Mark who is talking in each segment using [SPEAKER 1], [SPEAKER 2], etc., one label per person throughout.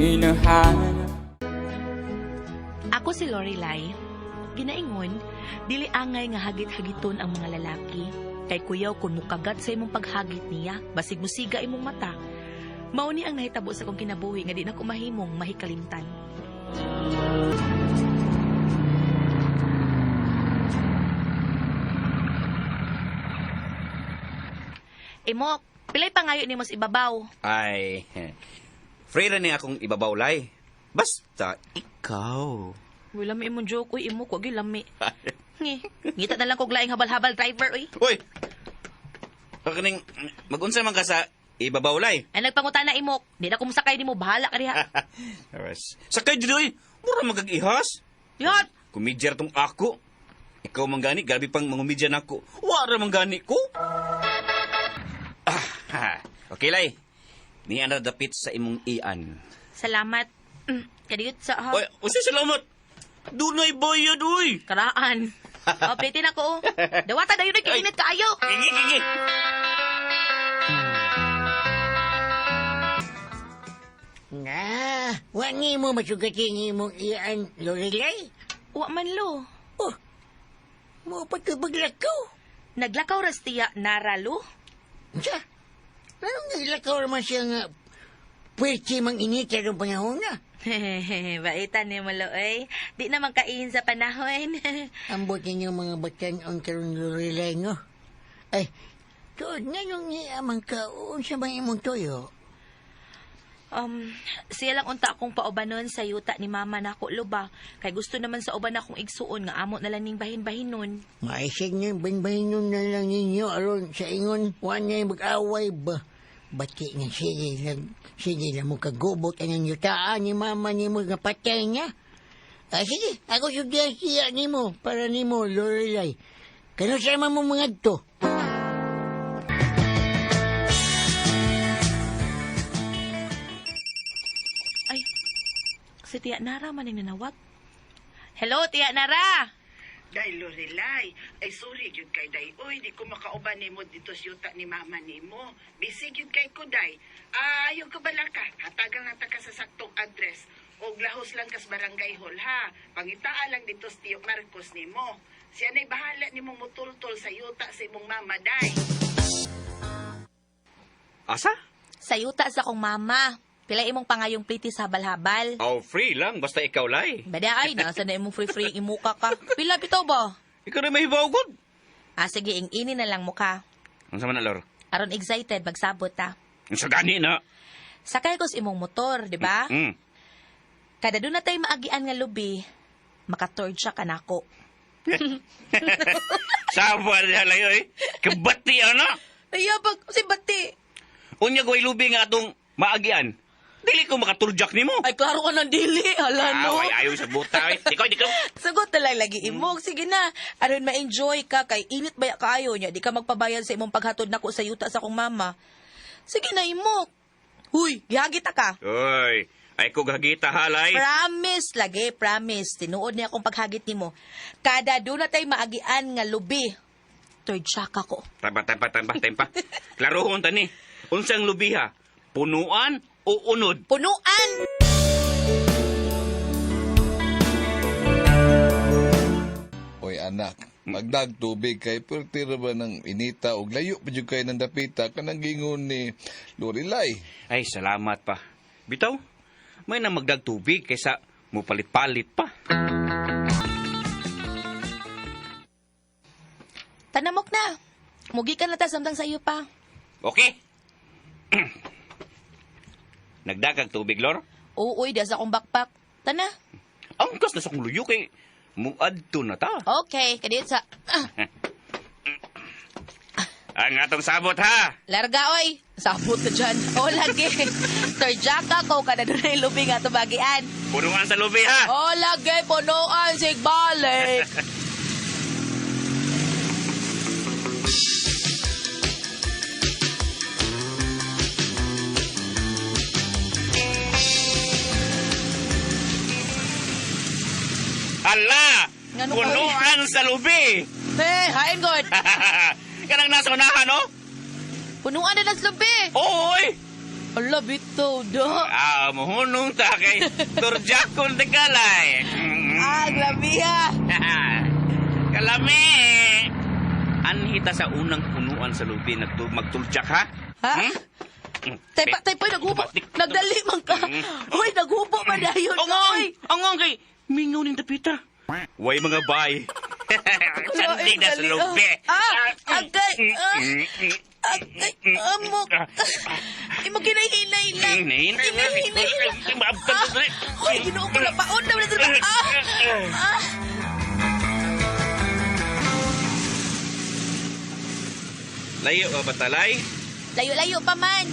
[SPEAKER 1] hinahanap.
[SPEAKER 2] Ako si Lorelai. Ginaingon, dili angay nga hagit-hagiton ang mga lalaki. Kay kuyaw kung mukagat sa imong paghagit niya, basig musiga imong mata. Mao ni ang nahitabo sa kong kinabuhi nga di na ko mahimong mahikalimtan. Imok, pilay pangayo nimo sa ibabaw.
[SPEAKER 3] Ay, free ra ni akong ibabawlay. Basta ikaw.
[SPEAKER 2] Wala mi imong joke, uy, imok, wag lami. Ngi, ngita na lang kog laing habal-habal driver, uy.
[SPEAKER 3] Uy! Pagkaning, magunsa man ka sa ibabawlay.
[SPEAKER 2] Ay nagpanguta na imok. Di na kumusakay nimo, bahala ka diha.
[SPEAKER 3] Aras. Sakay dito uy! Mura magag-ihas.
[SPEAKER 2] Yat!
[SPEAKER 3] Kumidya tong ako. Ikaw man gani, gabi pang mangumidya nako. Wara man gani ko. Ah, ha. Okay, lay. Niya na dapit sa imong ian.
[SPEAKER 2] Salamat. Kadiyot sa ha.
[SPEAKER 3] Oy, usa salamat. Dunay bayad, uy.
[SPEAKER 2] Karaan. O, plitin ako. Oh. Dawata dayon ay kainit kaayo.
[SPEAKER 3] Gigi, gigi.
[SPEAKER 4] Nga, wa ni mo masugatin imong iyan, Lorelai.
[SPEAKER 2] Wa man lo.
[SPEAKER 4] Oh, mo pagkabaglakaw.
[SPEAKER 2] Naglakaw ras tiya naralo.
[SPEAKER 4] Unsa? Anong naglakaw naman siya nga pwede mang inita ng panahon na?
[SPEAKER 2] Baitan ni mo lo, oy. Di naman kain sa panahon.
[SPEAKER 4] Ambot ninyo mga batan ang karon Lorelai, no? Ay, tuod nga nung niamang ka, unsa bang imong tuyo?
[SPEAKER 2] Siya lang unta akong paubanon sa yuta ni mama nako lo ba. Kay gusto naman sa uban akong igsuon nga amo na lang ning bahin-bahin nun.
[SPEAKER 4] Maisig niya, banbahinon na lang ninyo aron sa ingon, wa niya mag-away ba? Bati nga sige lang, sige lang mo kagubot ang yutaan ni mama ni mo nga patay niya. Ah, sige, ako sugdihan siya nimo para nimo, Lorelai. Kano sa mo mga to?
[SPEAKER 2] Ay, si Tia Nara man ang nanawag. Hello, Tia Nara!
[SPEAKER 5] Day Lorelai, ay sorry gyud kay day. Uy, di ko makauban nimo dito sa yuta ni mama nimo. Busy gyud kay ko day. Ah, ayaw ko bala ka. Hatagan lang ta ka sa saktong address. Og lahos lang kas barangay hall ha. Pangitaa lang dito sa Tio Marcos nimo. Siya na'y bahala nimo mutultol sa yuta sa imong mama day.
[SPEAKER 3] Asa?
[SPEAKER 2] Sa yuta sa kong mama. Pila imong pangayong pliti sa habal-habal.
[SPEAKER 3] Oh, free lang. Basta ikaw, lay.
[SPEAKER 2] Bada ay, nasa na imong free-free imuka ka. Pila bitaw ba?
[SPEAKER 3] Ikaw rin mahibaw, god.
[SPEAKER 2] Ah, sige, ing ini na lang muka.
[SPEAKER 3] Ang sama na, Lor?
[SPEAKER 2] Aron excited, magsabot ta.
[SPEAKER 3] Ang sa gani na.
[SPEAKER 2] Sakay ko sa imong motor, di ba?
[SPEAKER 3] Mm.
[SPEAKER 2] Kada doon na tayo maagian nga lubi, makatorge siya kanako.
[SPEAKER 3] Sawa na lang, oy. Kabati, ano?
[SPEAKER 2] Ay, pag si Bati.
[SPEAKER 3] Unya ko lubi nga atong maagian. Dili ko makaturjak nimo.
[SPEAKER 2] Ay, klaro ka ng dili. Hala, no?
[SPEAKER 3] Ah, ay, ayaw sa buta, oy. Ikaw, di ko.
[SPEAKER 2] Sagot na lang lagi imong. Sige na. Aron ma-enjoy ka kay init ba kaayo niya. Di ka magpabayad sa imong paghatod nako sa yuta sa akong mama. Sige na imok. Huy, gihagit ta ka.
[SPEAKER 3] Oy, ay ko gagita halay.
[SPEAKER 2] Promise lagi, promise. Tinuod niya akong paghagit nimo. Kada doon na tayo maagian nga lubi. Third shock ako.
[SPEAKER 3] Tampa, tampa, tampa, tampa. Klarohon tani. Unsang lubi ha? Punuan o unod?
[SPEAKER 2] Punuan!
[SPEAKER 6] Oy anak, magdag tubig kay perti ra ba ng inita og layo pa jud kay ng dapita kanang gingon ni Lorelai.
[SPEAKER 3] Ay, salamat pa. Bitaw, may na magdag tubig kaysa mupalit-palit pa.
[SPEAKER 2] Tanamok na. Mugi ka na ta samtang sa iyo pa.
[SPEAKER 3] Okay? Nagdagag tubig, Lor?
[SPEAKER 2] Uuy, di sa akong backpack. Tana.
[SPEAKER 3] Angkas na sa kong luyo kay muadto na ta.
[SPEAKER 2] Okay, kadiyot sa... Ah,
[SPEAKER 3] Ang atong sabot ha.
[SPEAKER 2] larga, oy. Sabot na dyan. O, lagi. Third jack ako, kada doon ay lubi nga tubagian.
[SPEAKER 3] Punuan sa lubi ha.
[SPEAKER 2] O, lagi, punuan, sigbalik.
[SPEAKER 3] Ala!
[SPEAKER 2] Ngano ka,
[SPEAKER 3] Punuan sa lubi.
[SPEAKER 2] Hey, hain god.
[SPEAKER 3] Kanang nasa unahan, no?
[SPEAKER 2] Punuan na ng lubi.
[SPEAKER 3] Oo, oy!
[SPEAKER 1] Ala, bitaw da.
[SPEAKER 3] Ah, muhunong ta kay turjakon dekalay.
[SPEAKER 1] Ah, grabe ha.
[SPEAKER 3] Kalami. Anhita sa unang punuan sa lubi magturjak ha?
[SPEAKER 1] Ha?
[SPEAKER 3] Hmm?
[SPEAKER 1] Taypa, taypa, naghubo. Nagdali man ka. Hoy, naghubo man dayon.
[SPEAKER 3] Ongong!
[SPEAKER 1] Oy.
[SPEAKER 3] Ongong kay mingaw ning tapita. Way mga bay. Sandig na sa
[SPEAKER 1] dali,
[SPEAKER 3] lubi.
[SPEAKER 1] Ah, agay, ah. Agay, amok. Imo kinahinay lang. Kinahinay lang. Ah, hoy, Ginoo ko na paon na na Ah, ah.
[SPEAKER 3] Layo ka ba talay?
[SPEAKER 1] Layo-layo pa man.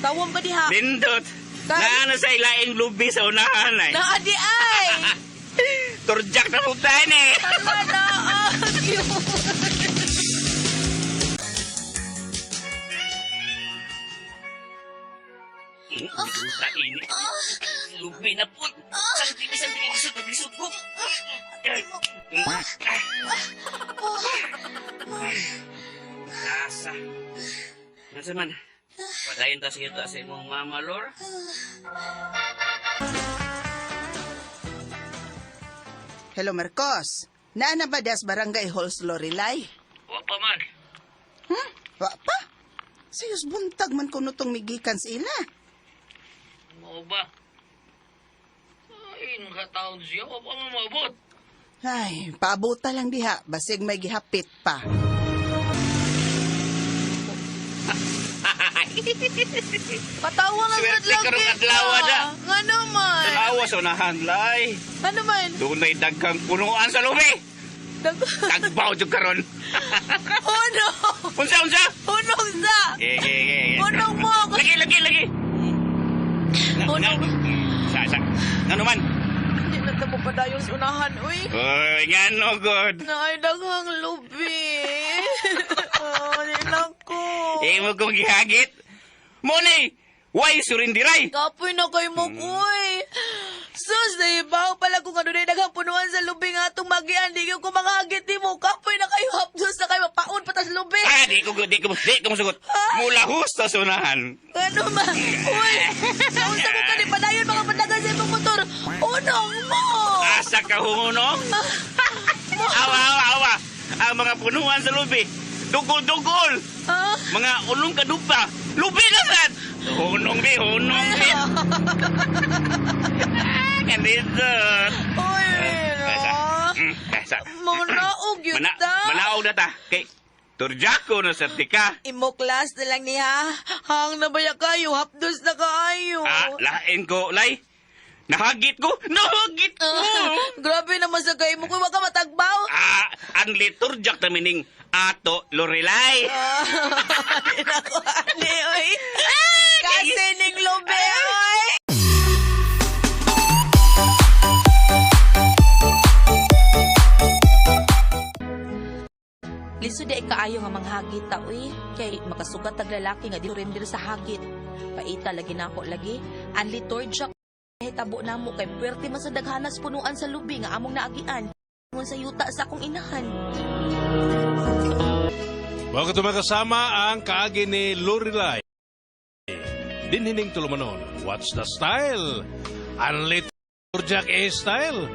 [SPEAKER 1] Tawon ba diha?
[SPEAKER 3] Lindot.
[SPEAKER 1] Tay.
[SPEAKER 3] Naano sa ilaing lubi sa unahan ay.
[SPEAKER 1] Naa di ay.
[SPEAKER 3] Turjak na po tayo eh.
[SPEAKER 1] Tama na. Ah, cute.
[SPEAKER 3] Lubi na po. Santi, santi, lisod, lisod ko. Asa. Nasa man? Padayon ta sa yuta sa imong mama, Lor.
[SPEAKER 5] Hello, Marcos. Naa na ba das barangay halls Lorelai?
[SPEAKER 3] Wa pa man.
[SPEAKER 5] Wa pa. Sayos buntag man kuno tong migikan sa ila.
[SPEAKER 7] Mao ba? Ay, nakataon siya. Wa pa man maabot.
[SPEAKER 5] Ay, paabuta lang diha, basig may gihapit pa.
[SPEAKER 1] Patawa nga
[SPEAKER 3] Swerte
[SPEAKER 1] gud
[SPEAKER 3] karong
[SPEAKER 1] lagi
[SPEAKER 3] adlaw,
[SPEAKER 1] ka.
[SPEAKER 3] da.
[SPEAKER 1] Nga naman.
[SPEAKER 3] Tanawa sa unahan, lay.
[SPEAKER 1] Ano man?
[SPEAKER 3] Dunay daghang punuan sa lubi. Tagbaw jud karon.
[SPEAKER 1] Uno.
[SPEAKER 3] Unsa, unsa?
[SPEAKER 1] Unong sa.
[SPEAKER 3] Ge, ge, ge, ge.
[SPEAKER 1] Unong mo.
[SPEAKER 3] Lagi, lagi, lagi.
[SPEAKER 1] Unong.
[SPEAKER 3] Sa, sa. Ngano man?
[SPEAKER 1] Hindi na tamo padayon sa unahan, uy.
[SPEAKER 3] Uy, ngano god.
[SPEAKER 1] Naay daghang lubi. Oh, di na ko.
[SPEAKER 3] Imo kong gihagit. Mo ni, why surindiray?
[SPEAKER 1] Kapoy na kay mo, kuy. Sus, naibaw pala kung ano na daghang punuan sa lubi nga atong magian. Di ko makahagit ni mo. Kapoy na kayo, hapdos na kayo. Mapaon pa tas lubi.
[SPEAKER 3] Ah, di ko, di ko, di ko musugot. Mula husto sa unahan.
[SPEAKER 1] Ano ma? Uy! Naunsa ko kani padayon mga padagan sa imong motor. Unong mo!
[SPEAKER 3] Asa ka hungunong? Awa, awa, awa. Ang mga punuan sa lubi. Dugol-dugol.
[SPEAKER 1] Ha?
[SPEAKER 3] Mga ulong kadupa. Lubi na sad. Hunong bi, hunong bi. Ah, ganito.
[SPEAKER 1] Uy,
[SPEAKER 3] Kasa.
[SPEAKER 1] no.
[SPEAKER 3] Kasa.
[SPEAKER 1] Manaog yun
[SPEAKER 3] Mana,
[SPEAKER 1] ta.
[SPEAKER 3] manaog na ta. Kay, turjako na sa tika.
[SPEAKER 1] Imo class na lang niya. Hang na baya kayo, hapdos na kaayo.
[SPEAKER 3] Ah, lain ko, lay. Nahagit ko! Nahagit ko!
[SPEAKER 1] Ah, grabe naman sa kayo mo. Kuy, wag ka matagbaw.
[SPEAKER 3] Ah, ang liturjak na mining Ato Lorelai.
[SPEAKER 1] Ah, nako, ani, oy. Kasi ning lubi, oy. Lisod di kaayo nga manghagit ta uy kay makasugat tag lalaki nga di surrender sa hagit. Paita lagi nako lagi ang liturgia hitabo namo kay puwerte man sa daghanas punuan sa lubi nga among naagian ngon sa yuta sa akong inahan.
[SPEAKER 8] Mga tumakasama ang kaagi ni Lorelai. Dinhining tulumanon, what's the style? Unlit Jack A style.